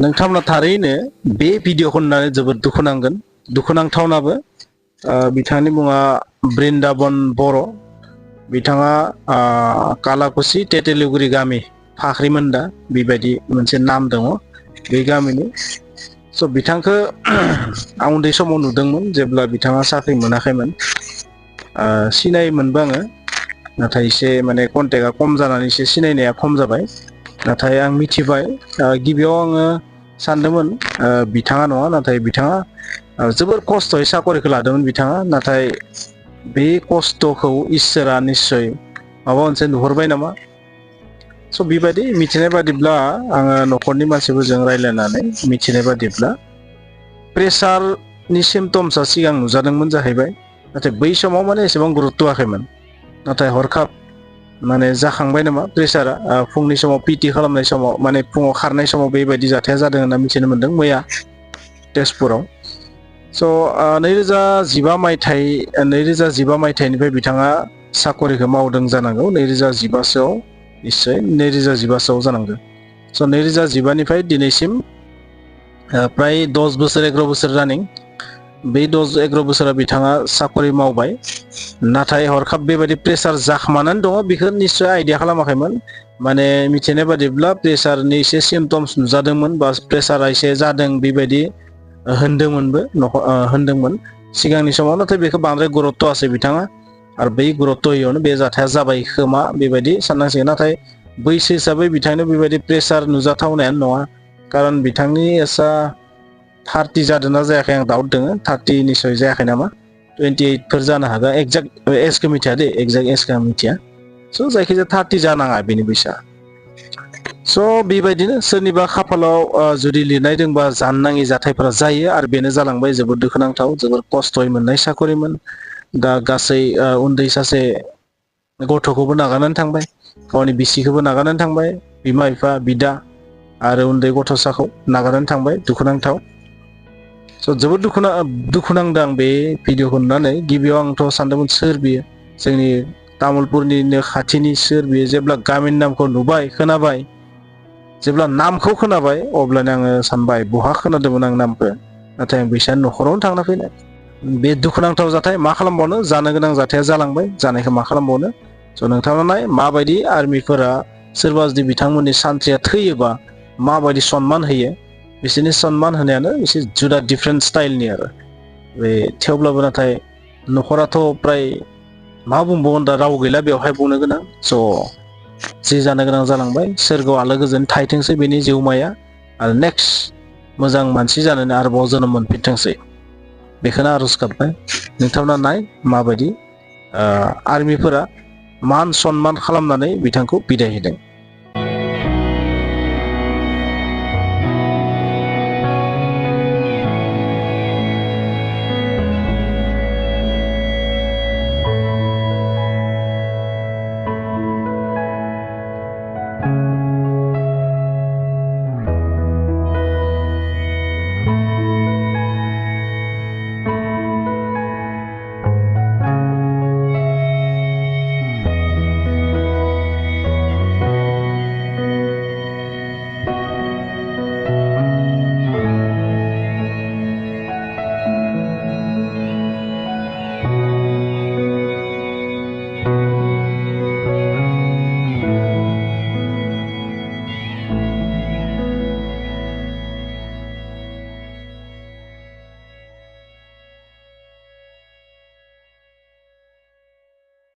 नोंथांमोना थारैनो बे भिडिअखौ नुनानै जोबोद दुखुनांथावनाबो बिथांनि मुङा बृन्दाबन बर' बिथाङा कालाकुसि टेटेलिगुरि गामि फाख्रिमोन्दा बेबायदि मोनसे नाम दङ बे गामिनि स' बिथांखौ आं उन्दै समाव नुदोंमोन जेब्ला बिथाङा साख्रि मोनाखैमोन सिनायोमोनबो आङो नाथाय एसे माने कन्टेक्टआ खम जानानै एसे सिनायनाया खम जाबाय नाथाय आं मिथिबाय गिबियाव आङो सानदोंमोन बिथाङा नङा नाथाय बिथाङा जोबोर खस्थ'यै साकरिखौ लादोंमोन बिथाङा नाथाय बे खस्थ'खौ इसोरा निस्सय माबा मोनसे नुहुरबाय नामा स' बेबायदि मिथिनाय बादिब्ला आङो न'खरनि मानसिफोरजों रायज्लायनानै मिथिनाय बादिब्ला प्रेसारनि सिम्पटम्सआ सिगां नुजादोंमोन जाहैबाय नाथाय बै समाव माने एसेबां गुरुत्त' होआखैमोन नाथाय हरखाब माने जाखांबाय नामा प्रेसारा फुंनि समाव पिटि खालामनाय समाव माने फुङाव खारनाय समाव बेबायदि जाथाया जादों होनना मिथिनो मोन्दों मैया तेजपुराव स' 2015 मायथाइनिफ्राय बिथाङा साकरिखौ मावदों जानांगौ 2015सोआव निस्सय 2015सोआव जानांगौ स' 2015निफ्राय दिनैसिम प्राय 10 बोसोर 11 बोसोर रानिं बे 10-11 बोसोरा बिथाङा साकरि मावबाय नाथाय हरखाब बेबायदि प्रेसार जाखोमानानै दङ बेखौ निस्सय आइडिया खालामाखैमोन माने मिथिनाय बादिब्ला प्रेसारनि एसे सिम्पटम्स नुजादोंमोन बा प्रेसारा एसे जादों बेबायदि होनदोंमोन सिगांनि समाव नाथाय बेखौ बांद्राय गुरुत्त' होआसै बिथाङा आरो बै गुरुत्त' होयैयावनो बे जाथाया जाबाय खोमा बेबायदि साननांसिगोन नाथाय बैसो हिसाबै बिथांनो बेबायदि प्रेसार नुजाथावनायानो नङा खारन बिथांनि एसा 30 जादोंना जायाखै आं डाउट दङ 30 निस्सय जायाखै नामा 28फोर जानो हागौ एक्जेक्ट एजखौ मिथिया दे एक्जेक्ट एजखौ आं मिथिया स' जायखिजाया 30 जानाङा बेनि बैसोआ स' बेबायदिनो सोरनिबा खाफालाव जुदि लिरनाय दंबा जानो नाङि जाथायफोरा जायो आरो बेनो जालांबाय जोबोद दुखुनांथाव जोबोद खस्थ'यै मोननाय साकरिमोन दा गासै उन्दै सासे गथ'खौबो नागारनानै थांबाय गावनि बिसिखौबो नागारनानै थांबाय बिमा बिफा बिदा आरो उन्दै गथ'साखौ नागारनानै थांबाय दुखुनांथाव स' जोबोद दुखुनांदों आं बे भिडिअखौ नुनानै गिबियाव आंथ' सानदोंमोन सोर बियो जोंनि तामुलपुरनिनो खाथिनि सोर बियो जेब्ला गामिनि नामखौ नुबाय खोनाबाय जेब्ला नामखौ खोनाबाय अब्लानो आङो सानबाय बहा खोनादोंमोन आं नामखौ नाथाय आं बैसानि न'खरावनो थांना फैनाय बे दुखुनांथाव जाथाय मा खालामबावनो जानो गोनां जाथाया जालांबाय जानायखौ मा खालामबावनो स' नोंथाङा नाय माबायदि आर्मिफोरा सोरबा जुदि बिथांमोननि सान्थ्रिया थैयोबा माबायदि सनमान होयो बिसोरनि सनमान होनायानो एसे जुदा डिफारेन्ट स्टाइलनि आरो बे थेवब्लाबो नाथाय न'खराथ' प्राय मा बुंबावगोन दा राव गैला बेवहाय बुंनो गोनां स' जि जानो गोनां जालांबाय सोरगोआव आलो गोजोन थाहैथोंसै बेनि जिउमाया आरो नेक्स्ट मोजां मानसि जानोनो आरोबाव जोनोम मोनफिनथोंसै बेखौनो आर'ज गाबबाय नोंथांमोना नाय माबायदि आर्मिफोरा मान सनमान खालामनानै बिथांखौ बिदाय होदों